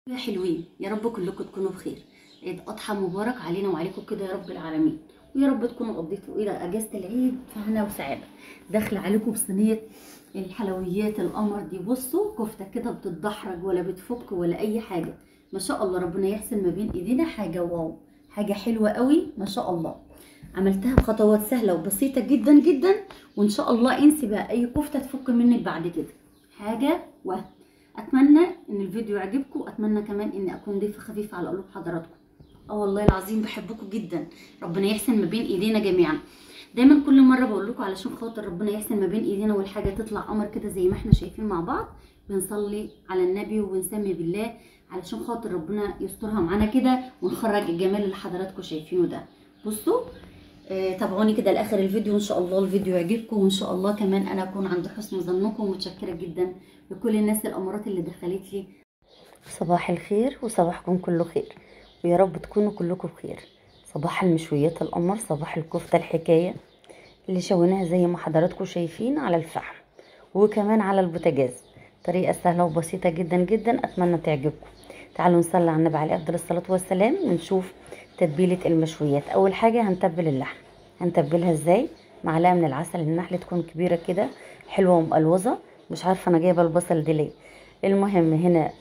يا حلوين، يا رب كلكم تكونوا بخير. عيد اضحى مبارك علينا وعليكم كده يا رب العالمين، ويا رب تكونوا قضيتوا الى اجازه العيد في هنا وسعادة. داخله عليكم بصينيه الحلويات القمر دي. بصوا كفته كده بتتدحرج ولا بتفك ولا اي حاجة، ما شاء الله. ربنا يحسن ما بين ايدينا حاجة wow، حاجة حلوة قوي ما شاء الله. عملتها بخطوات سهلة وبسيطة جدا جدا، وان شاء الله انسي بقى اي كفته تفك منك بعد كده، حاجة وهم. اتمنى ان الفيديو يعجبكم، اتمنى كمان ان اكون ضيفه خفيفة على قلوب حضراتكم. والله العظيم بحبكم جدا، ربنا يحسن ما بين ايدينا جميعا. دايما كل مرة بقول لكم علشان خاطر ربنا يحسن ما بين ايدينا والحاجة تطلع قمر كده زي ما احنا شايفين مع بعض. بنصلي على النبي وبنسمي بالله علشان خاطر ربنا يسترها معانا كده ونخرج الجمال اللي حضراتكم شايفينه ده. بصوا تابعوني كده لاخر الفيديو، ان شاء الله الفيديو يعجبكم، وان شاء الله كمان انا اكون عند حسن ظنكم. ومتشكره جدا لكل الناس الامارات اللي دخلت لي. صباح الخير وصباحكم كله خير، ويا رب تكونوا كلكم بخير. صباح المشويات القمر، صباح الكفتة الحكاية اللي شويناها زي ما حضراتكم شايفين على الفحم وكمان على البوتاجاز. طريقه سهلة وبسيطة جدا جدا، اتمنى تعجبكم. تعالوا نصلي على النبي عليه افضل الصلاة والسلام ونشوف تتبيله المشويات. اول حاجة هنتبل اللحم. هنتبلها ازاي؟ معلقه من العسل النحل تكون كبيرة كده حلوة ومقلوظه، مش عارفه انا جايبه البصل دي ليه. المهم هنا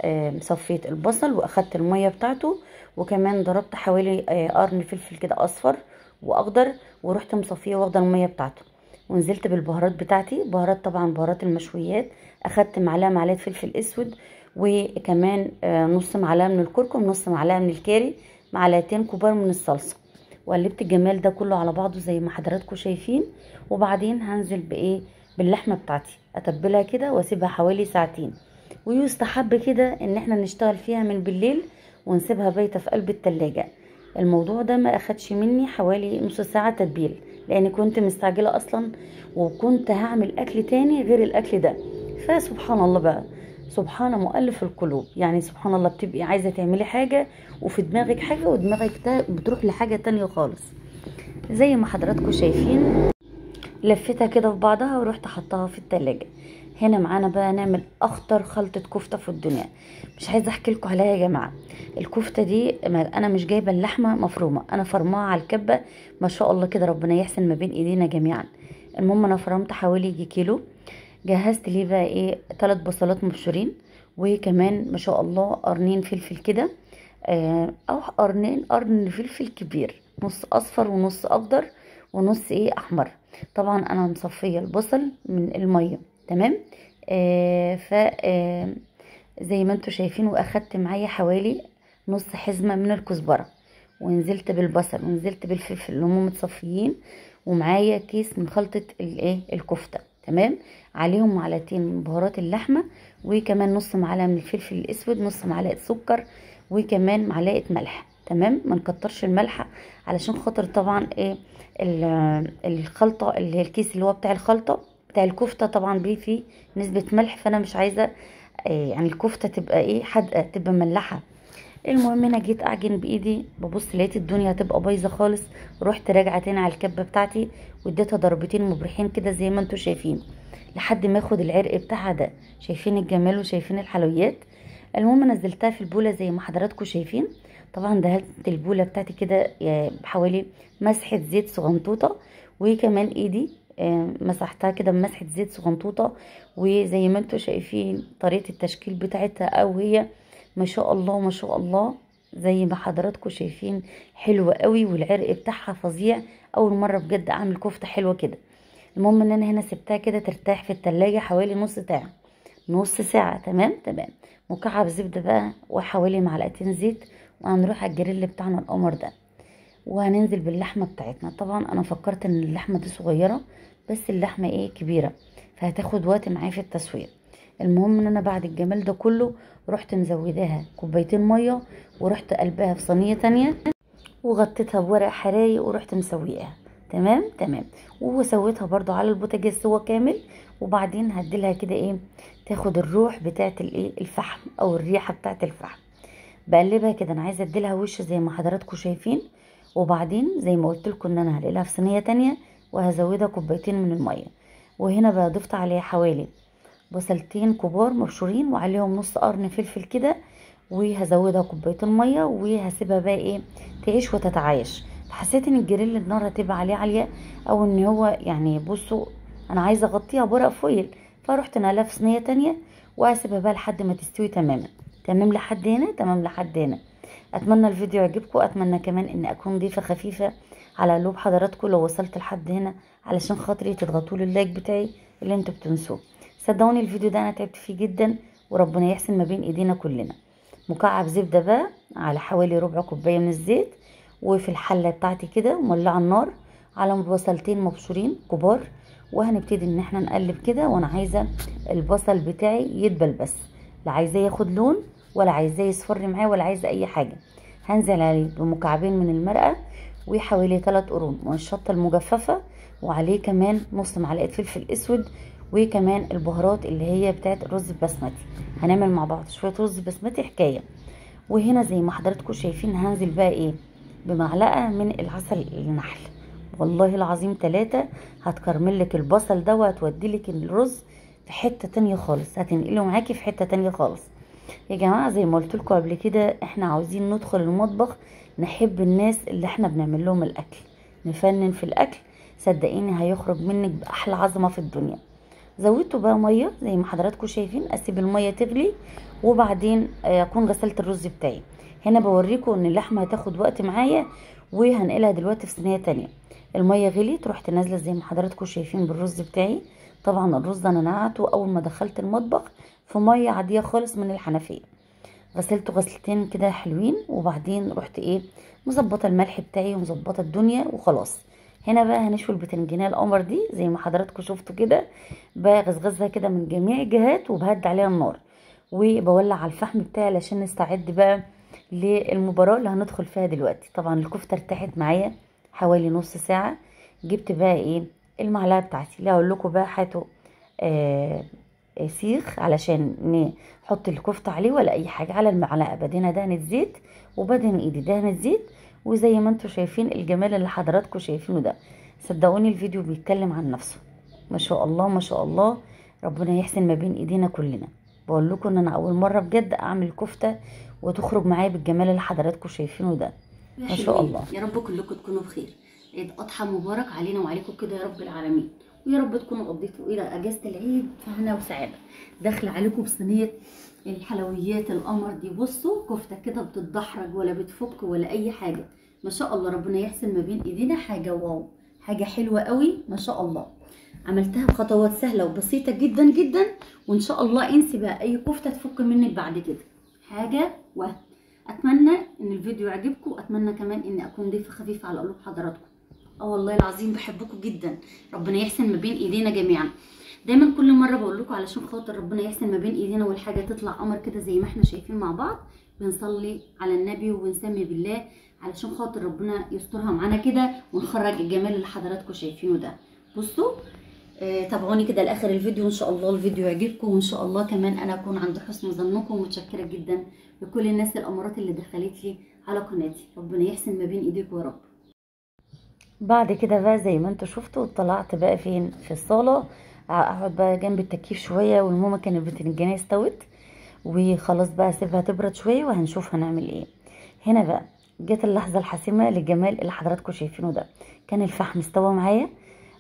صفيت البصل واخدت المية بتاعته، وكمان ضربت حوالي قرن فلفل كده اصفر واخضر، ورحت مصفيه واخده المية بتاعته، ونزلت بالبهارات بتاعتي. بهارات طبعا بهارات المشويات، اخدت معلقه فلفل اسود، وكمان نص معلقه من الكركم، نص معلقه من الكاري، معلقتين كبار من الصلصه، وقلبت الجمال ده كله على بعضه زي ما حضراتكم شايفين. وبعدين هنزل بايه؟ باللحمه بتاعتي، اتبلها كده واسيبها حوالي ساعتين، ويستحب كده ان احنا نشتغل فيها من بالليل ونسيبها بايته في قلب التلاجة. الموضوع ده ما اخدش مني حوالي نص ساعة تتبيل، لان كنت مستعجلة اصلا وكنت هعمل اكل تاني غير الاكل ده. فسبحان الله بقى، سبحان مؤلف القلوب، يعني سبحان الله بتبقي عايزه تعملي حاجة وفي دماغك حاجة ودماغك بتروح لحاجة تانية خالص. زي ما حضراتكم شايفين لفتها كده في بعضها ورحت حطها في التلاجة. هنا معانا بقى نعمل اخطر خلطه كفته في الدنيا، مش عايزه احكي لكم عليها يا جماعة. الكفتة دي انا مش جايبه اللحمة مفرومه، انا فرماها على الكبه ما شاء الله كده، ربنا يحسن ما بين ايدينا جميعا. المهم انا فرمت حوالي كيلو. جهزت ليه بقى ايه؟ 3 بصلات مبشورين، وكمان ما شاء الله قرنين فلفل كده، او قرنين، قرن فلفل كبير، نص اصفر ونص اخضر ونص ايه احمر. طبعا انا مصفيه البصل من المية، تمام. ف زي ما انتم شايفين، واخدت معايا حوالي نص حزمه من الكزبره، ونزلت بالبصل ونزلت بالفلفل اللي هم متصفيين، ومعايا كيس من خلطه الايه الكفتة، تمام. عليهم معلقتين من بهارات اللحمة، وكمان نص معلقه من الفلفل الاسود، نص معلقه سكر، وكمان معلقه ملح، تمام. ما نكترش الملح علشان خاطر طبعا ايه الخلطة اللي هي الكيس اللي هو بتاع الخلطة بتاع الكفتة طبعا بيه فيه نسبه ملح، فانا مش عايزه إيه يعني الكفتة تبقى ايه حادقه، تبقى مملحه. المهم انا جيت اعجن بايدي، ببص لقيت الدنيا هتبقى بايظة خالص، رحت راجعه تاني على الكبه بتاعتي واديتها ضربتين مبرحين كده زي ما انتم شايفين لحد ما اخد العرق بتاعها ده. شايفين الجمال وشايفين الحلويات. المهم نزلتها في البوله زي ما حضراتكم شايفين. طبعا دهنت البوله بتاعتي كده بحوالي مسحه زيت صغنطوطه، وكمان ايدي مسحتها كده بمسحه زيت صغنطوطه. وزي ما انتم شايفين طريقه التشكيل بتاعتها، او هي ما شاء الله ما شاء الله زي ما حضراتكم شايفين حلوة قوي، والعرق بتاعها فظيع. اول مرة بجد اعمل كفته حلوة كده. المهم ان انا هنا سبتها كده ترتاح في التلاجة حوالي نص ساعة، نص ساعة، تمام تمام. مكعب زبدة بقى وحوالي معلقتين زيت، وهنروح على الجريل بتاعنا القمر ده، وهننزل باللحمه بتاعتنا. طبعا انا فكرت ان اللحمة دي صغيرة، بس اللحمة ايه كبيرة، فهتاخد وقت معايا في التسوية. المهم ان انا بعد الجمال ده كله رحت مزوداها كوبايتين مية، ورحت قلبها في صينية تانية، وغطيتها بورق حرايق، ورحت مسوياها، تمام تمام. وسويتها برضو على البوتاجاز سوا كامل. وبعدين هديلها كده ايه تاخد الروح بتاعه الايه الفحم، او الريحة بتاعه الفحم. بقلبها كده، انا عايزه اديلها وش زي ما حضراتكم شايفين. وبعدين زي ما قلت لكم ان انا هنقلها في صينية تانية، وهزودها كوبايتين من المية. وهنا بقى ضفت عليها حوالي بصلتين كبار مبشورين، وعليهم نص قرن فلفل كده، وهزودها كوباية المية، وهسيبها بقى ايه تعيش وتتعايش. فحسيت ان الجريل النار هتبقى عليه عالية، او ان هو يعني بصوا انا عايزه اغطيها بورق فويل، فروحت نقلها في صينية تانية وهسيبها بقى لحد ما تستوي تماما. تمام لحد هنا، تمام لحد هنا. اتمنى الفيديو يعجبكم، اتمنى كمان ان اكون ضيفه خفيفة على قلوب حضراتكم لو وصلت لحد هنا، علشان خاطري تضغطوا لي ال like بتاعي اللي انتوا بتنسوه. صدقوني الفيديو ده انا تعبت فيه جدا، وربنا يحسن ما بين ايدينا كلنا. مكعب زبدة بقى على حوالي ربع كوباية من الزيت، وفي الحلة بتاعتي كده مولعه النار على بصلتين مبشورين كبار، وهنبتدي ان احنا نقلب كده. وانا عايزه البصل بتاعي يدبل بس، لا عايزاه ياخد لون ولا عايزاه يصفر معايا ولا عايزه اي حاجة. هنزل عليه بمكعبين من المرقه وحوالي 3 قرون من الشطه المجففه، وعليه كمان نص معلقه فلفل اسود، وكمان البهارات اللي هي بتاعت الرز البسمتي. هنعمل مع بعض شوية رز بسمتي حكاية. وهنا زي ما حضراتكم شايفين هنزل بقى ايه بمعلقه من العسل النحل، والله العظيم 3 هتكرملك البصل ده وهتوديلك الرز في حتة تانية خالص، هتنقله معاكي في حتة تانية خالص. يا جماعة زي ما قلت لكم قبل كده، احنا عاوزين ندخل المطبخ نحب الناس اللي احنا بنعمل لهم الاكل، نفنن في الاكل، صدقيني هيخرج منك باحلى عظمه في الدنيا. زودته بقى مية زي ما حضراتكم شايفين، اسيب المية تغلي وبعدين اكون غسلت الرز بتاعي. هنا بوريكم ان اللحمة هتاخد وقت معايا، وهنقلها دلوقتي في صينية تانية. المية غليت، رحت نازله زي ما حضراتكم شايفين بالرز بتاعي. طبعا الرز انا نقعته اول ما دخلت المطبخ في مية عادية خالص من الحنفية، غسلته غسلتين كده حلوين، وبعدين رحت ايه مظبطه الملح بتاعي ومظبطه الدنيا وخلاص. هنا بقى هنشوي البتنجانيه القمر دي زي ما حضراتكم شفتوا كده، بغزغزها كده من جميع الجهات وبهد عليها النار، وبولع على الفحم بتاعي علشان نستعد بقى للمباراة اللي هندخل فيها دلوقتي. طبعا الكفتة ارتاحت معايا حوالي نص ساعة. جبت بقى ايه المعلقة بتاعتي اللي هقول لكم بقى هاتوا سيخ علشان نحط الكفتة عليه ولا اي حاجة. على المعلقة بدينا دهنه زيت، وبدهن ايدي دهنه زيت، وزي ما انتم شايفين الجمال اللي حضراتكم شايفينه ده. صدقوني الفيديو بيتكلم عن نفسه، ما شاء الله ما شاء الله، ربنا يحسن ما بين ايدينا كلنا. بقول لكم ان انا اول مرة بجد اعمل كفته وتخرج معايا بالجمال اللي حضراتكم شايفينه ده، ما شاء الله. يا رب كلكم تكونوا بخير. عيد اضحى مبارك علينا وعليكم كده يا رب العالمين، ويا رب تكونوا قضيتوا الى اجازه العيد في هنا وسعادة. داخله عليكم بصينيه الحلويات القمر دي. بصوا كفته كده بتتدحرج ولا بتفك ولا اي حاجة، ما شاء الله، ربنا يحسن ما بين ايدينا. حاجة واو، حاجة حلوة قوي ما شاء الله. عملتها بخطوات سهلة وبسيطة جدا جدا، وان شاء الله انسي بقى اي كفته تفك منك بعد كده. حاجة وهم. اتمنى ان الفيديو يعجبكم، واتمنى كمان ان اكون ضيفه خفيفة على قلوب حضراتكم. والله العظيم بحبكم جدا، ربنا يحسن ما بين ايدينا جميعا. دايما كل مرة بقول لكم علشان خاطر ربنا يحسن ما بين ايدينا والحاجة تطلع قمر كده زي ما احنا شايفين مع بعض. بنصلي على النبي وبنسمي بالله علشان خاطر ربنا يسترها معانا كده ونخرج الجمال اللي حضراتكم شايفينه ده. بصوا تابعوني كده لاخر الفيديو، ان شاء الله الفيديو يعجبكم، وان شاء الله كمان انا اكون عند حسن ظنكم. ومتشكره جدا لكل الناس الامارات اللي دخلت لي على قناتي، ربنا يحسن ما بين ايديكم يا رب. بعد كده بقى زي ما انتوا شفتوا طلعت بقى فين في الصاله، اقعد بقى جنب التكييف شوية، والماما كانت البتنجانيه استوت وخلاص بقى سيبها تبرد شوية وهنشوف هنعمل ايه. هنا بقى جت اللحظة الحاسمة للجمال اللي حضراتكم شايفينه ده. كان الفحم استوى معايا،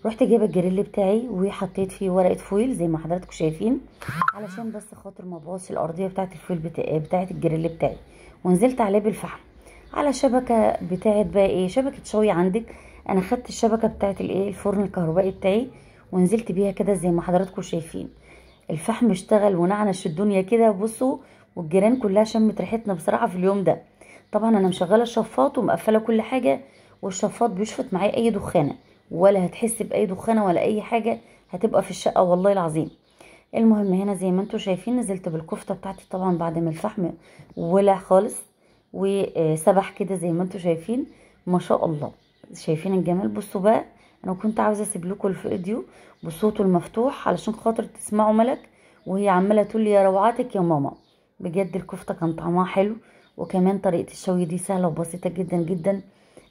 رحت جايبه الجريل بتاعي وحطيت فيه ورقة foil زي ما حضراتكم شايفين، علشان بس خاطر ما ابوظش الارضية بتاعه ال foil بتاعه الجريل بتاعي. ونزلت عليه بالفحم على شبكة بتاعه بقى ايه، شبكة شوي عندك. انا خدت الشبكة بتاعه الايه الفرن الكهربائي بتاعي ونزلت بيها كده زي ما حضراتكم شايفين. الفحم اشتغل ونعنش الدنيا كده، بصوا، والجيران كلها شمت ريحتنا بصراحة في اليوم ده. طبعا انا مشغله الشفاط ومقفله كل حاجة، والشفاط بيشفط معايا اي دخانه، ولا هتحس باي دخانه ولا اي حاجة هتبقى في الشقة والله العظيم. المهم هنا زي ما انتم شايفين نزلت بالكفته بتاعتي طبعا بعد ما الفحم ولع خالص وسبح كده زي ما انتم شايفين، ما شاء الله. شايفين الجمال؟ بصوا بقى، انا كنت عاوزه اسيب لكم الفيديو بصوته المفتوح علشان خاطر تسمعوا ملك وهي عماله تقول لي يا روعتك يا ماما. بجد الكفتة كان طعمها حلو، وكمان طريقه الشوي دي سهلة وبسيطة جدا جدا.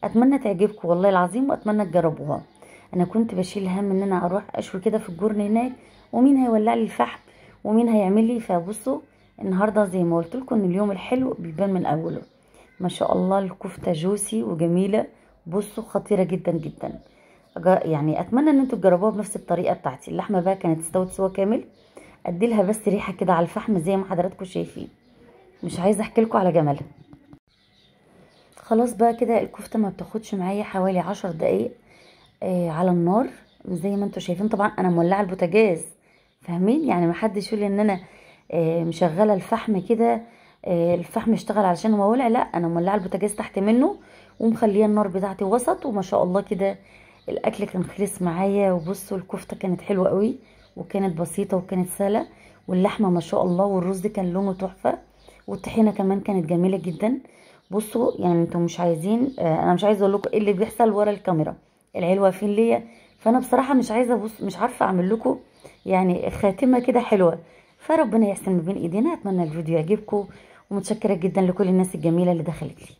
اتمنى تعجبكم والله العظيم، واتمنى تجربوها. انا كنت بشيل هم ان انا اروح اشوي كده في الجرن هناك، ومين هيولع لي الفحم ومين هيعمل لي، فبصوا النهارده زي ما قلت لكم ان اليوم الحلو بيبان من اوله. ما شاء الله الكفتة جوسي وجميلة، بصوا خطيرة جدا جدا. يعني اتمنى ان انتوا تجربوها بنفس الطريقة بتاعتي. اللحمة بقى كانت استوت سوا كامل، اديلها بس ريحه كده على الفحم زي ما حضراتكم شايفين، مش عايزه احكي لكم على جمالها. خلاص بقى كده الكفتة ما بتاخدش معايا حوالي 10 دقايق على النار زي ما انتوا شايفين. طبعا انا مولعه البوتاجاز، فاهمين يعني، ما حدش يقول ان انا مشغله الفحم كده، الفحم اشتغل علشان هو ولع، لا انا مولعه البوتاجاز تحت منه ومخليه النار بتاعتي وسط. وما شاء الله كده الاكل كان خلص معايا. وبصوا الكفتة كانت حلوة قوي، وكانت بسيطة وكانت سهلة، واللحمة ما شاء الله، والرز كان لونه تحفة، والطحينه كمان كانت جميلة جدا. بصوا يعني انتوا مش عايزين، انا مش عايزه اقول لكم ايه اللي بيحصل ورا الكاميرا، العيال واقفين ليا، فانا بصراحة مش عايزه ابص، مش عارفه اعمل لكم يعني خاتمه كده حلوة. فربنا يحسن ما بين ايدينا. اتمنى الفيديو يعجبكم، ومتشكره جدا لكل الناس الجميلة اللي دخلت لي.